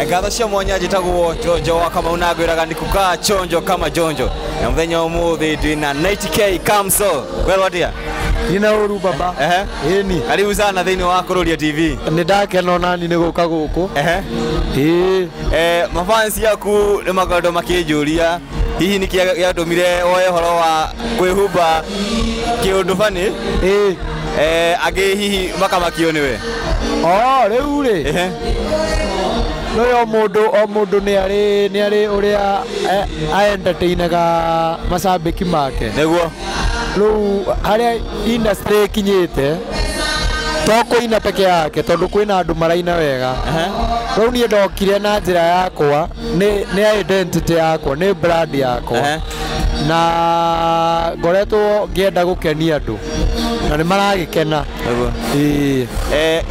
Ngatho cia mwanya njĩtagwo Njonjo wa Kamau na ngwĩraga nĩ kukaa chonjo kama jonjo na mũthenya ũmũthĩ ndĩ na 90K Kamso. Kwĩrwo atĩa? Nina ũru baba. Ĩni. Karibu sana thĩinĩ wa Kururia TV. Nĩ ndakena onani nĩ gũka gũkũ. Ĩĩ. Mafansi aku nĩ makoretwo makĩnjũria hihi nĩkĩ gĩatũmire woe ũhoro wa kwĩhumba kĩũndũ bani? Ĩĩ. Angĩ hihi makamakio nĩwe. Oh, rĩu rĩ. No o mũndũ nĩ arĩ ũrĩa entertainaga macambĩki make. Nĩguo. Rĩu harĩa industry ĩkinyĩte to kũina peke yake tondũ kwĩna andũ maraina wega. Rĩu niĩ ndokire na njĩra yakwa, nĩ identity yakwa, nĩ brand yakwa. Na ngoretwo ngĩenda gũkenia andũ na nĩ maragĩkena. Ĩĩ.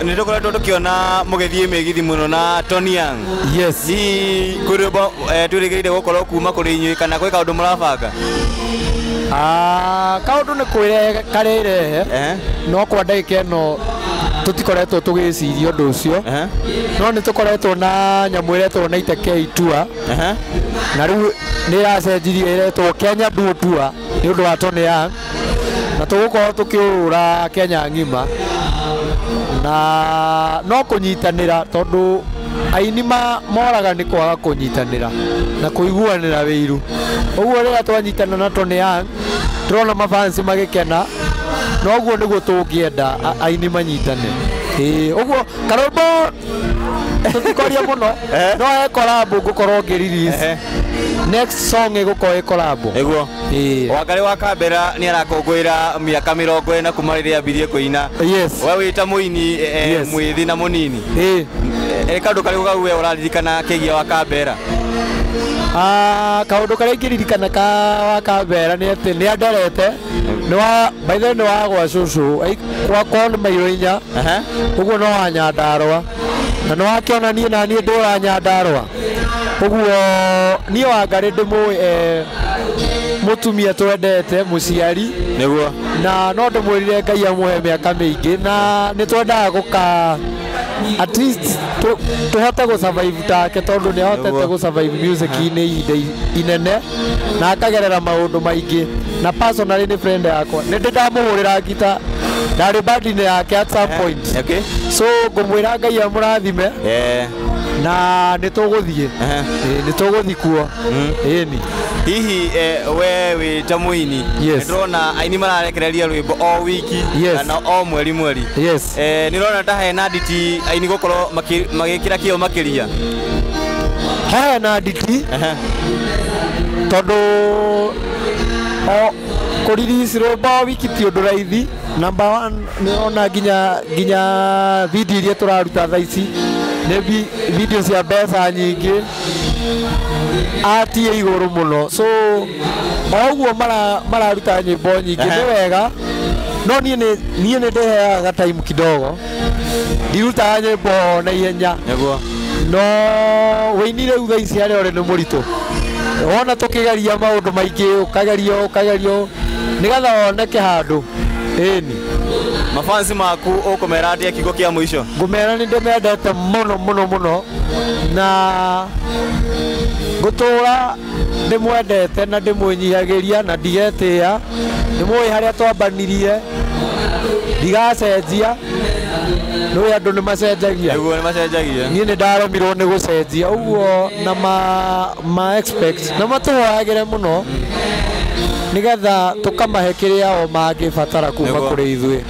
Nĩ tũkoretwo tũkĩona mũgĩthiĩ mĩgithi mũno na Tony Young. Yes. Hihi kwĩ rwĩmbo twĩrĩgĩrĩire gũkorwo kuma kũrĩ inyuĩ kana gwĩ kaũndũ mũrabanga? Kaũndũ nĩ kwĩrehe karĩrehe no kwa ndagĩka ĩno tũtikoretwo tũgĩciria ũndũ ũcio. No nĩ tũkoretwo na nyamũ ĩretwo 90K Tour. Na rĩu nĩ ĩracenjirie ĩretwo Kenya Duo Tour nĩ ũndũ wa Tony Young. Na tũgũkorwo tũkĩũrũra Kenya ng'ima na no kũnyitanĩra tondũ aini moraga nĩ kwaga kũnyitanĩra na kũiguanĩra wĩiru. Ũguo rĩrĩa twanyitana na Tony Young tũrona mafansi magĩkena noguo nĩguo tũngĩenda aini manyitane. Ĩĩ, ũguo karũmbo tũtikoria mũno no he collab ngũkorwo ngĩ release. Next song ĩgũkorwo ĩ collab. Nĩguo. Wangarĩ wa Kambera nĩ arakũngũĩra mĩaka 40 kuma rĩrĩa ambirie kũina. Yes. We wĩ ta mũini mwĩthĩ na mũnini. Ĩĩ. Kaũndũ karĩkũ kau we ũraririkana kĩgiĩ wa Kambera? Kaũndũ karĩa ingĩririkana ka wa Kambera nĩ atĩ nĩ anderete. Nĩ wa by the way nĩ wa gwa cũcũ gwakwa nĩ mairũ inya. Ũguo no wa Nyandarũa. Na nĩ wakĩona niĩ na niĩ ndĩ wa Nyandarũa. Ũguo niĩ Wangarĩ ndĩmũĩ mũtumia twendete mũciari. Nĩguo. Na no ndĩmwĩrire Ngai amũhe mĩaka mĩingĩ na nĩ twendaga gũka at least tũhote gũ survive take tondũ nĩ ahotete gũ survive music-inĩ ihinda inene na akagerera maũndũ maingĩ na personally nĩ friend yakwa nĩ ndĩ ndamũhũrĩra ngita ndarĩ band-inĩ yake at some point. Okay. So ngũmwĩra Ngai amũrathime. Na nĩ tũgũthiĩ. Nĩ tũgũthiĩ kuo. Ĩni. Hihi we wĩ ta mũini ndĩrona aini mararekereria rwĩmbo o wiki kana o mweri mweri. Yes. Nĩ ũrona ta hena nditi aini gũkorwo magĩkĩra kĩo makĩria? Hena nditi tondũ o kũ release rwĩmbo o wiki ti ũndũ raithi. Number one nĩ ona nginya video iria tũraruta thaa ici nĩ video cia mbeca nyingĩ atie igũrũ mũno so o ũguo mararuta nyĩmbo nyingĩ nĩ wega no niĩ nĩ ndĩheaga time kidogo ndirutaga nyĩmbo na ihenya. Nĩguo. No wĩini rĩu thaa ici harĩa ũrĩ nĩ mũritũ wona tũkĩgeria maũndũ maingĩ ũkagerio nĩgetha woneke handũ. Ĩni. Mafansi maku ũkũmera atĩa kiugo kĩa mũico? Ngũmera nĩ ndĩmendete mũno mũno mũno na ngũtũra ndĩmwendete na ndĩmwĩnyihagĩria na ndigetĩĩa. Nĩmũĩ harĩa twambanirie ndigacenjia nĩũĩ andũ nĩ macenjagia. Nĩguo nĩ macenjagia. Niĩ nĩ ndaremirwo nĩ gũcenjia ũguo na ma expect na matũhoyagĩre mũno nĩgetha tũkamahe kĩrĩa o mangĩbatara kuma kũrĩ ithuĩ.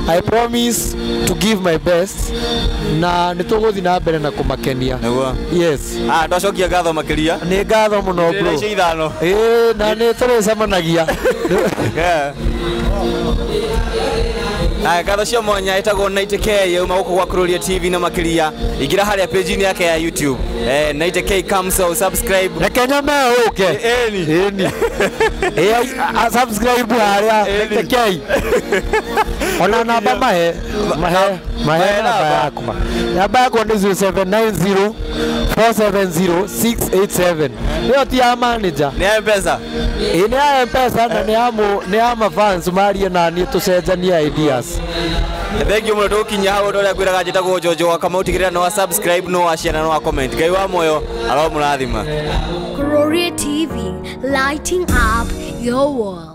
I promise to give my best na nĩ tũgũthiĩ na mbere na kũmakenia. Nĩguo. Yes. Twacokia ngatho makĩria. Nĩ ngatho mũno bro. Icio ithano. Ĩĩ na nĩ tũrĩcemanagia. Ngatho cia mwanya ĩtagwo 90K yauma gũkũ gwa Kururia TV na makĩria ingĩra harĩa page-inĩ yake ya YouTube 90K Kamso subscribe. Reke nyame ũke. Ĩni. Ĩni. Ĩ subscribe harĩa 90K. Ona namba mahe mahe mahe namba yakwa. Namba yakwa nĩ 0790 470 687. Ĩyo ti ya manager. Nĩ M-Pesa. Ĩ nĩ ya M-Pesa na nĩ ya mafans marie na niĩ tũcenjanie ideas. Thank you mũno tũgũkinyia hau ũndũ ũrĩa ngwĩraga njĩtagwo Jojo wa Kamau tigĩrĩra nĩ wa subscribe no wa share na no wa comment. Ngai wa muoyo aromũrathima. Gloria TV, lighting up your world.